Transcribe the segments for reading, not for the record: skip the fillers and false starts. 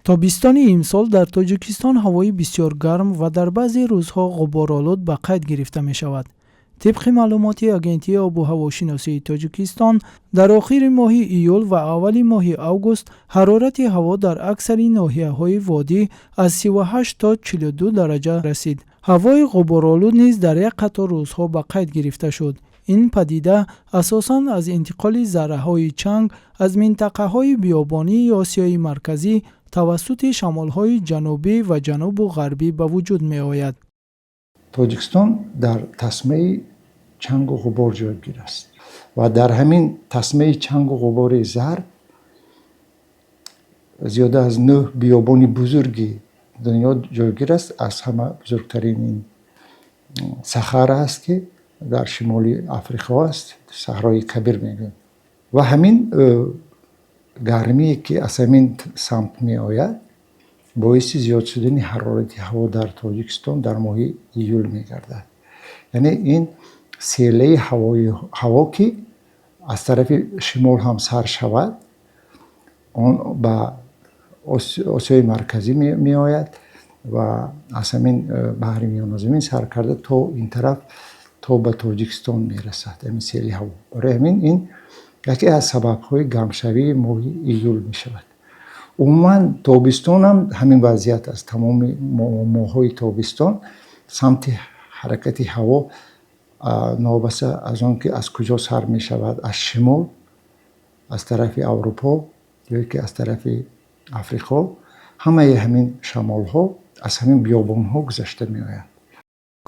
Тобистони имсол дар Тоҷикистон ҳавои бисёр гарм ва дар баъзе рӯзҳо ғуборолуд ба қайд гирифта мешавад. Тибқи маълумоти Агентии обу ҳавошиносии Тоҷикистон, дар охири моҳи июл ва аввали моҳи август ҳарорати ҳаво дар аксари ноҳияҳои водӣ аз 38 то 42 дараҷа расид. Ҳавои ғуборолуд низ дар як қатор рӯзҳо ба қайд гирифта шуд. Ин падида асосан аз интиқоли зарраҳои чанг аз минтақаҳои биёбонии Осиёи Марказӣ тавассути шамолҳои ҷанубӣ ва ҷанубу ғарбӣ ба вуҷуд меояд. Тоҷикистон дар тасмаи чангу ғубор ҷойгир аст ва дар ҳамин тасмаи чангу ғубори зард зиёда аз нӯҳ биёбони бузурги дунё ҷойгир аст. Аз ҳама бузургтарин ин Сахара аст, ки дар шимоли Африқо аст, Саҳрои Кабир мегӯем. Ва ҳамин гармие, ки аз ҳамин самт меояд, боиси зиёд шудани ҳарорати ҳаво дар Тоҷикистон дар моҳи июл мегардад. Яъне ин селаи ҳаво, ки аз тарафи шимол ҳам сар шавад, он ба Осиёи Марказӣ меояд ва аз ҳамин Баҳри Миёназамин сар карда, то ин тараф, то ба Тоҷикистон мерасад ҳамин сели ҳаво. Барои ҳамин ин яке аз сабабҳои гармшавии моҳи июл мешавад. Умуман, тобистонам ҳамин вазъият аст. Тамоми моҳҳои тобистон самти ҳаракати ҳаво, новобаста аз он ки аз куҷо сар мешавад, аз шимол, аз тарафи Аврупо ё ки аз тарафи Африқо, ҳамаи ҳамин шамолҳо аз ҳамин биёбонҳо гузашта меояд.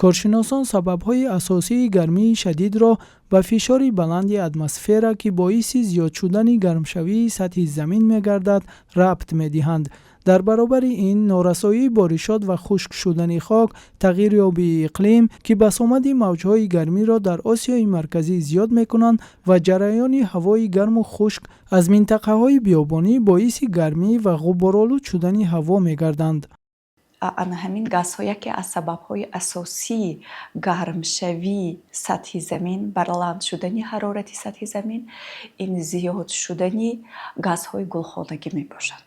Коршиносон сабабҳои асосии гармии шадидро ба фишори баланди атмосфера, ки боиси зиёд шудани гармшавии сатҳи замин мегардад, рабт медиҳанд. Дар баробари ин, норасоии боришот ва хушк шудани хок, тағйирёбии иқлим, ки басомади мавҷҳои гармиро дар Осиёи Марказӣ зиёд мекунанд, ва ҷараёни ҳавои гарму хушк аз минтақаҳои биёбонӣ боиси гармӣ ва ғуборолуд шудани ҳаво мегарданд. Ана ҳамин газҳо яке аз сабабҳои асосии гармшавии сатҳи замин, баланд шудани ҳарорати сатҳи замин, ин зиёд шудани газҳои гулхонагӣ мебошад.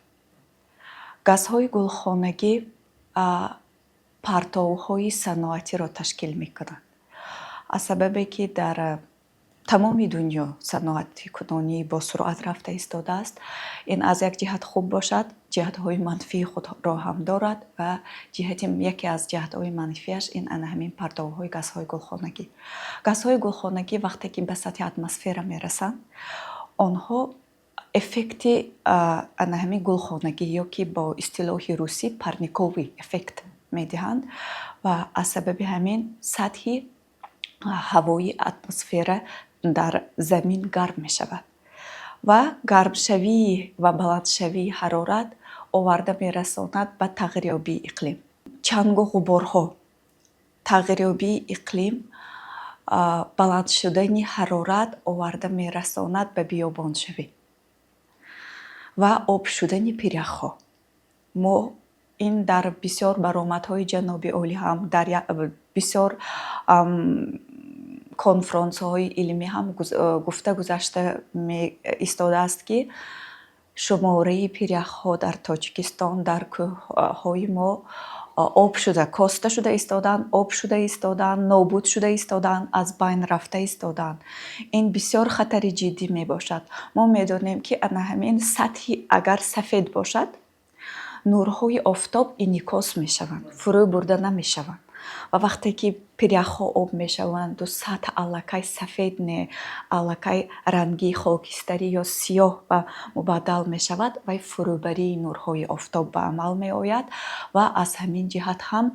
Газҳои гулхонагӣ партовҳои саноатиро ташкил мекунанд. Аз сабабе ки дар тамоми дунё саноати кунонӣ бо суръат рафта истодааст, ин аз як ҷиҳат хуб бошад, ҷиҳатҳои манфии худро ҳам дорад. Ва ҷиҳати яке аз ҷиҳатҳои манфиаш ин ана ҳамин партовҳои газҳои гулхонагӣ. Газҳои гулхонагӣ вақте ки ба сатҳи атмосфера мерасанд, онҳо эффекти ана ҳамин гулхонагӣ ё ки бо истилоҳи русӣ парниковый эффект медиҳанд ва аз сабаби ҳамин сатҳи ҳавои атмосфера дар замин гарм мешавад ва гармшавии ва баландшавии ҳарорат оварда мерасонад ба тағйирёбии иқлим. Чангу ғуборҳо, тағйирёбии иқлим, баланд шудани ҳарорат оварда мерасонад ба биёбоншавӣ ва об шудани пиряхҳо. Мо ин дар бисёр баромадҳои ҷаноби олӣ ҳам, дар бисёр конфронсҳои илмӣ ҳам гуфта гузашта меистодааст, ки шумораи пиряхҳо дар Тоҷикистон, дар кӯҳҳои мо об шуда, коста шуда истодаанд, об шуда истодаанд, нобуд шуда истодаанд, аз байн рафта истодаанд. Ин бисёр хатари ҷиддӣ мебошад. Мо медонем, ки ана ҳамин сатҳи агар сафед бошад, нурҳои офтоб инъикос мешаванд, фурӯ бурда намешаванд. Ва вақте ки пиряхҳо об мешаванду сатҳ аллакай сафед не, аллакай ранги хокистарӣ ё сиёҳ ба мубаддал мешавад, вай фурӯбарии нурҳои офтоб ба амал меояд ва аз ҳамин ҷиҳат ҳам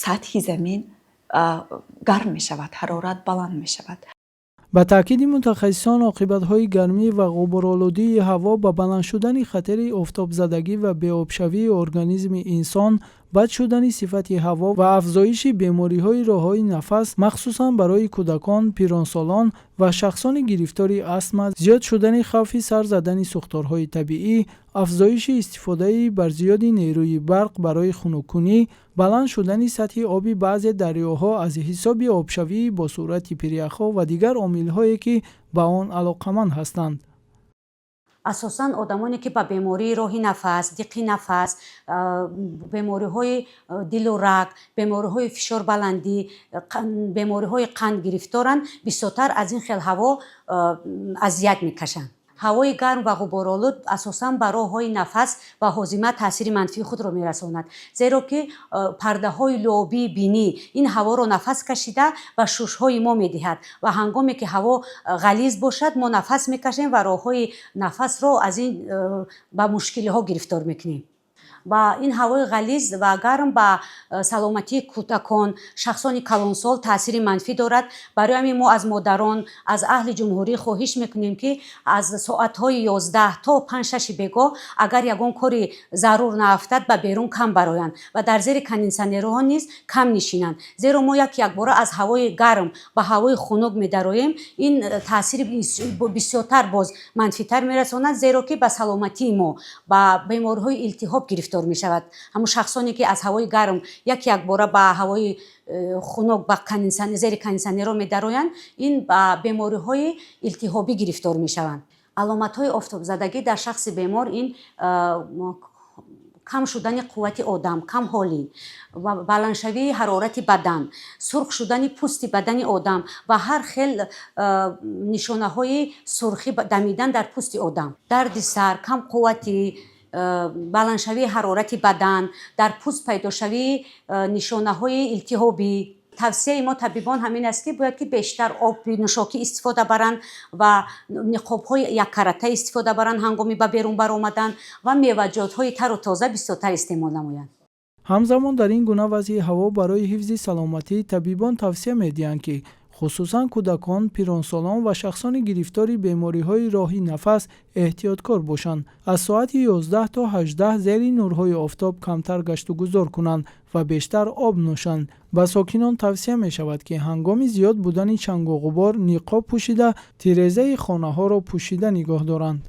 сатҳи замин гарм мешавад, ҳарорат баланд мешавад. Ба таъкиди мутахассисон, оқибатҳои гармӣ ва ғуборолудии ҳаво ба баланд шудани хатари офтобзадагӣ ва беобшавии организми инсон, бад шудани сифати ҳаво ва афзоиши бемориҳои роҳҳои нафас, махсусан барои кӯдакон, пиронсолон ва шахсони гирифтори астма, зиёд шудани хавфи сар задани сӯхторҳои табиӣ, афзоиши истифодаи барзиёди нерӯи барқ барои хунуккунӣ, баланд шудани сатҳи оби баъзе дарёҳо аз ҳисоби обшавии босуръати пиряхҳо ва дигар омилҳое, ки ба он алоқаманд ҳастанд. Асосан одамоне, ки ба бемории роҳи нафас, диқи нафас, бемориҳои дилу раг, бемориҳои фишорбаландӣ, бемориҳои қанд гирифторанд, бисёртар аз ин хел ҳаво азият мекашанд. Ҳавои гарм ва ғуборолуд асосан ба роҳҳои нафас ва ҳозима таъсири манфии худро мерасонад, зеро ки пардаҳои луобии бинӣ ин ҳаворо нафас кашида ба шушҳои мо медиҳад ва ҳангоме ки ҳаво ғализ бошад, мо нафас мекашем ва роҳҳои нафасро аз ин ба мушкилиҳо гирифтор мекунем. Ва ин ҳавои ғализ ва гарм ба саломатии кӯдакон, шахсони калонсол таъсири манфӣ дорад. Барои ҳамин мо аз модарон, аз аҳли ҷумҳурӣ хоҳиш мекунем, ки аз соатҳои 11 то 5-6-и бегоҳ, агар ягон кори зарур наафтад, ба берун кам бароянд ва дар зери кондитсионерҳо низ кам нишинанд, зеро мо як якбора аз ҳавои гарм ба ҳавои хунук медароем. Ин таъсири бисёртар боз манфитар мерасонад, зеро ки ба саломатии мо ба бемориҳои илтиҳоб гирифтор мешавад. Ҳамун шахсоне, ки аз ҳавои гарм як якбора ба ҳавои хунук, ба зери кондитсионерҳо медароянд, ин ба бемориҳои илтиҳобӣ гирифтор мешаванд. Аломатҳои офтобзадагӣ дар шахси бемор ин кам шудани қуввати одам, камҳолӣ ва баландшавии ҳарорати бадан, сурх шудани пӯсти бадани одам ва ҳар хел нишонаҳои сурхӣ, дамидан дар пӯсти одам, дарди сар, камқувватӣ, баландшавии ҳарорати бадан, дар пӯст пайдошавии нишонаҳои илтиҳобӣ. Тавсияи мо табибон ҳамин аст, ки бояд ки бештар оби нӯшокӣ истифода баранд ва ниқобҳои яккарата истифода баранд ҳангоми ба берун баромадан ва меваҷотҳои тару тоза бисёртар истеъмол намоянд. Ҳамзамон, дар ин гуна вазъи ҳаво барои ҳифзи саломатӣ табибон тавсия медиҳанд, ки хусусан кӯдакон, пиронсолон ва шахсони гирифтори бемориҳои роҳи нафас эҳтиёткор бошанд, аз соати 11 то 18 зери нурҳои офтоб камтар гаштугузор кунанд ва бештар об нӯшанд. Ба сокинон тавсия мешавад, ки ҳангоми зиёд будани чангу ғубор ниқоб пӯшида, тирезаи хонаҳоро пӯшида нигоҳ доранд.